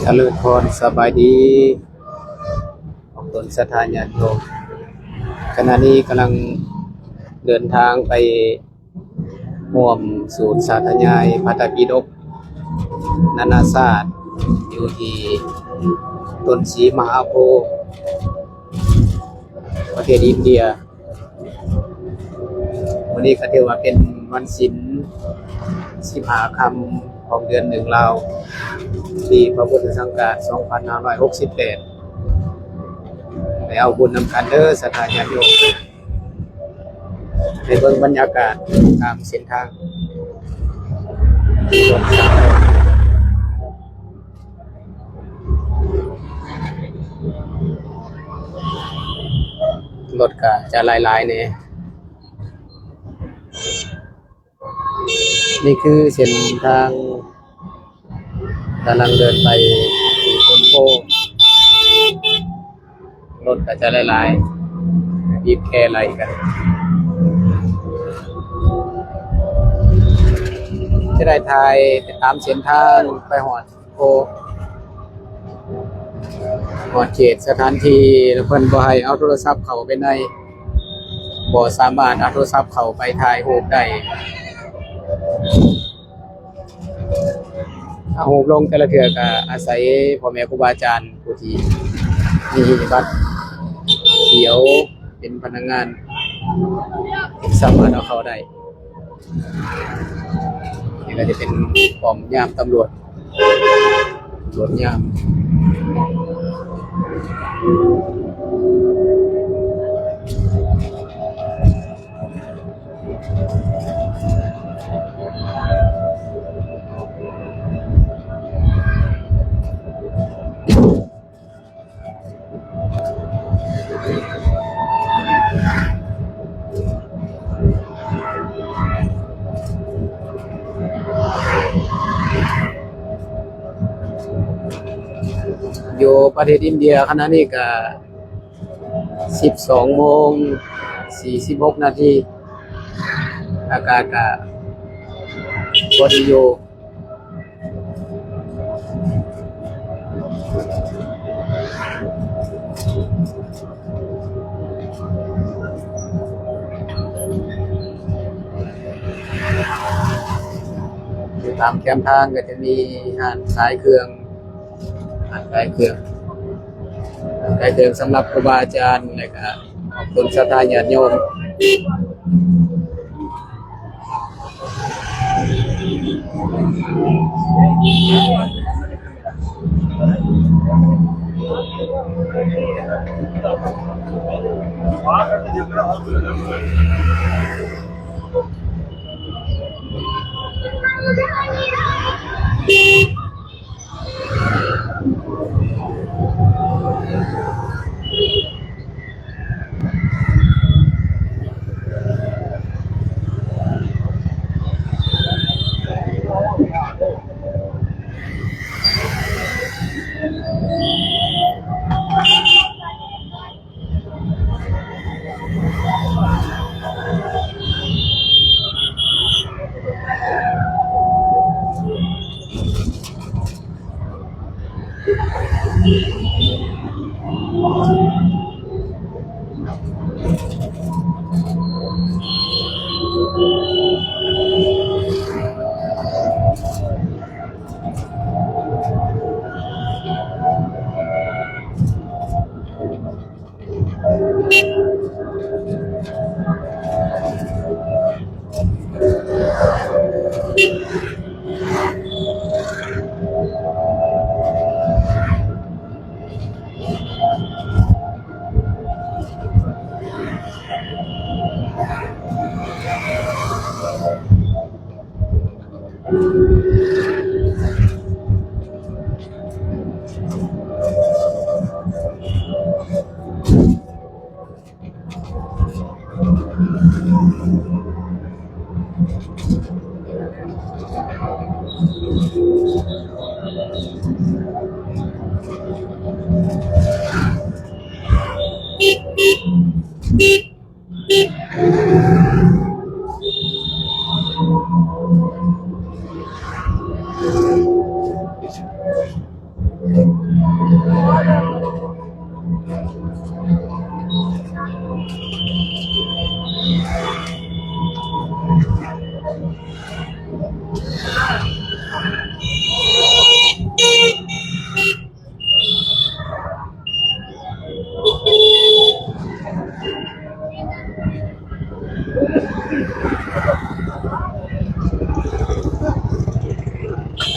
ຈະເລີນພອນ ສະບາຍດີ ອອກຕົນສັດທາຍາດໂຍມ. ຂະນະນີ້ກຳລັງເດີນທາງໄປຮ່ວມສູດສາທະຍາຍພະໄຕປິດົກນານາຊາດ ຢູ່ທີ່ຕົ້ນສີມະຫາໂພ ປະເທດອິນເດຍ. ມື້ນີ້ກໍຖືວ່າເປັນວັນສິນສິບຫ້າຄ່ຳຂອງເດືອນໜຶ່ງລາວ ປີພະພຸດທະສັງກະຣາດສອງພັນຫ້າຮ້ອຍຫົກສິບແປດ ໄປເອົາບຸນນຳກັນເດີສັດທາຍາດໂຍມ. ໃຫ້ເບິ່ງບັນຍາກາດຕາມເສັ້ນທາງ. ລົດກະຈະຫຼາຍໆແດ່. ນີ້ຄືເສັ້ນທາງກຳລັງເດີນໄປທີ່ຕົ້ນໂພ. ລົດກະຈະຫຼາຍໆ ບີບແຄໄລ່ກັນ. ຈະໄດ້ຖ່າຍໄປຕາມເສັ້ນທາງໄປຮອດ ໂອ້ ຮອດເຂດສະຖານທີ່ ແລ້ວເພິ່ນບໍ່ໃຫ້ເອົາໂທລະສັບເຂົ້າໄປໃນ ບໍ່ສາມາດເອົາໂທລະສັບເຂົ້າໄປຖ່າຍຮູບໄດ້. ເອົາຮູບລົງແຕ່ລະເທື່ອກໍອາໄສພໍ່ແມ່ຄູບາອາຈານຜູ້ທີ່ມີບັດຂຽວ ເປັນພະນັກງານ ສາມາດເອົາເຂົ້າໄດ້. ນີ້ກໍຈະເປັນປ້ອມຍາມຕຳຫຼວດ ຕຳຫຼວດຍາມ. ຢູ່ປະເທດອິນເດຍຂະນະນີ້ກະສິບສອງໂມງສີ່ສິບຫົກນາທີ ອາກາດກະພໍດີຢູ່. ຢູ່ຕາມແຄມທາງກໍຈະມີຮ້ານຂາຍເຄື່ອງ ຂາຍເຄື່ອງ ຂາຍເຄື່ອງສຳລັບຄູບາອາຈານ ແລະກະຂອບຄຸນສັດທາຍາດໂຍມ.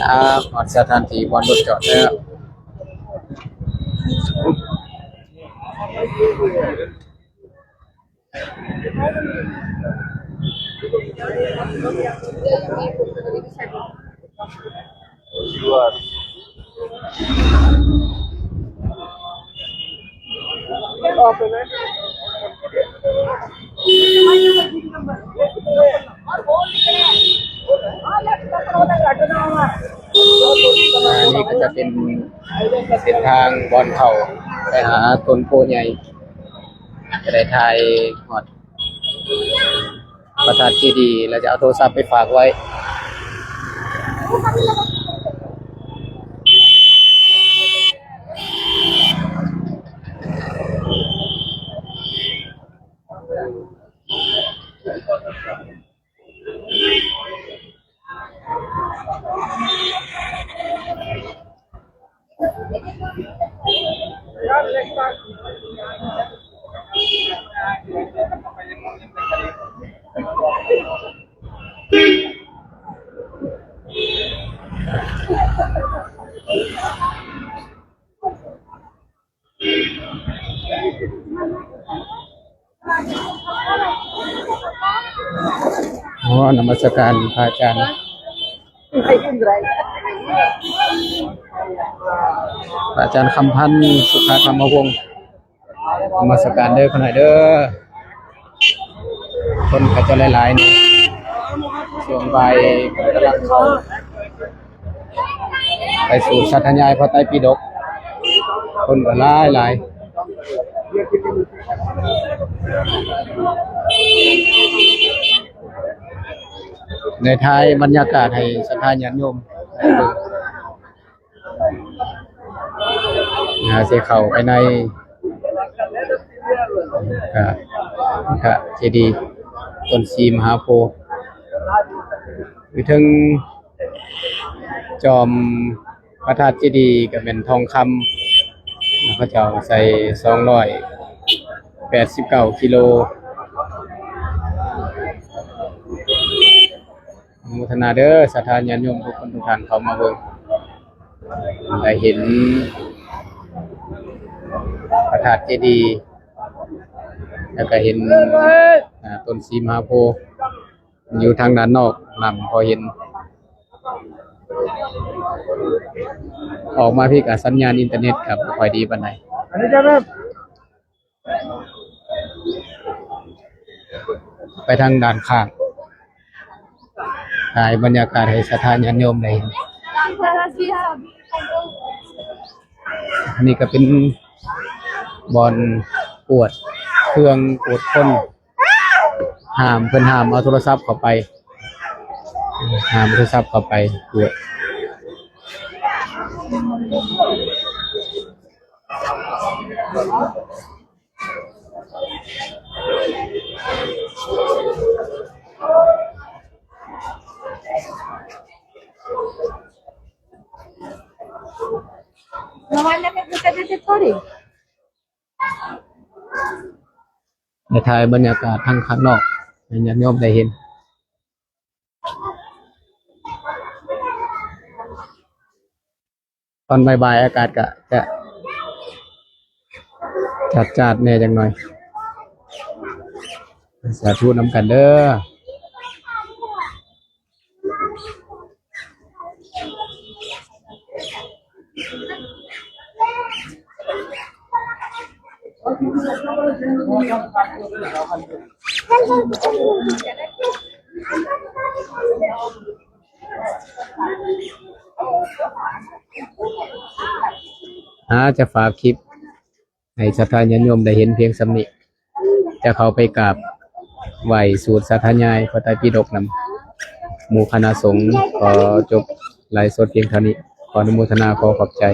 ອ່າ ຮອດສະຖານທີ່ບ່ອນລົດຈອດແລ້ວ. ອັນນີ້ກໍຈະເປັນເສັ້ນທາງບ່ອນເຂົ້າໄປຫາຕົ້ນໂພໃຫຍ່. ຈະໄດ້ຖ່າຍຮອດພະທາດເຈດີ ແລ້ວຈະເອົາໂທລະສັບໄປຝາກໄວ້. ອໍ ນະມັດສະການພະອາຈານ ພະອາຈານຄຳພັນ ສຸຂະທຳມະວົງ. ນະມັດສະການເດີ ຂະໜ້ອຍເດີ. ຄົນກໍຈະຫຼາຍໆ ນີ້ ຊ່ວງບ່າຍກຳລັງເຂົ້າໄປສູດສາທະຍາຍພະໄຕປິດົກ ຄົນກໍຫຼາຍໆ. ໄດ້ຖ່າຍບັນຍາກາດໃຫ້ສັດທາຍາດໂຍມໄດ້ເບິ່ງ. ຫາຊິເຂົ້າໄປໃນພະ ພະເຈດີຕົ້ນສີມະຫາໂພ ຢູ່ເທິງຈອມພະທາດເຈດີກໍແມ່ນທອງຄຳ ເຂົາເຈົ້າໃສ່ສອງຮ້ອຍແປດສິບເກົ້າກິໂລ. ອະນຸໂມທະນາເດີ ສັດທາຍາດໂຍມທຸກຄົນທຸກທ່ານເຂົ້າມາເບິ່ງ ໄດ້ເຫັນພະທາດເຈດີ ແລ້ວກໍເຫັນ ອ່າ ຕົ້ນສີມະຫາໂພຢູ່ທາງດ້ານນອກ ນຳພໍເຫັນ. ອອກມາພີ້ກໍສັນຍານອິນເຕີເນັດກໍບໍ່ຄ່ອຍດີປານໃດ. ໄປທາງດ້ານຂ້າງ ຖ່າຍບັນຍາກາດໃຫ້ສັດທາຍາດໂຍມໄດ້ເຫັນ. ນີ້ກໍເປັນບ່ອນກວດເຄື່ອງກວດຄົນ ຫ້າມ ເພິ່ນຫ້າມເອົາໂທລະສັບເຂົ້າໄປ ຫ້າມເອົາໂທລະສັບເຂົ້າໄປກວດ. ໄດ້ຖ່າຍບັນຍາກາດທາງຂ້າງນອກໃຫ້ຍາດໂຍມໄດ້ເຫັນ. ຕອນບ່າຍໆ ອາກາດກະຈະຈາດໆ ແດ່ຈັກໜ່ອຍ. ສາທຸນຳກັນເດີ. ຫາຈະຝາກຄລິບໃຫ້ສັດທາຍາດໂຍມໄດ້ເຫັນພຽງສ່ຳນີ້. ຈະເຂົ້າໄປກາບໄຫວ້ສູດສາທະຍາຍພະໄຕປິດົກນຳໝູ່ຄະນະສົງ. ຂໍຈົບໄລຟ໌ສົດພຽງເທົ່ານີ້. ຂໍອະນຸໂມທະນາ, ຂໍຂອບໃຈ.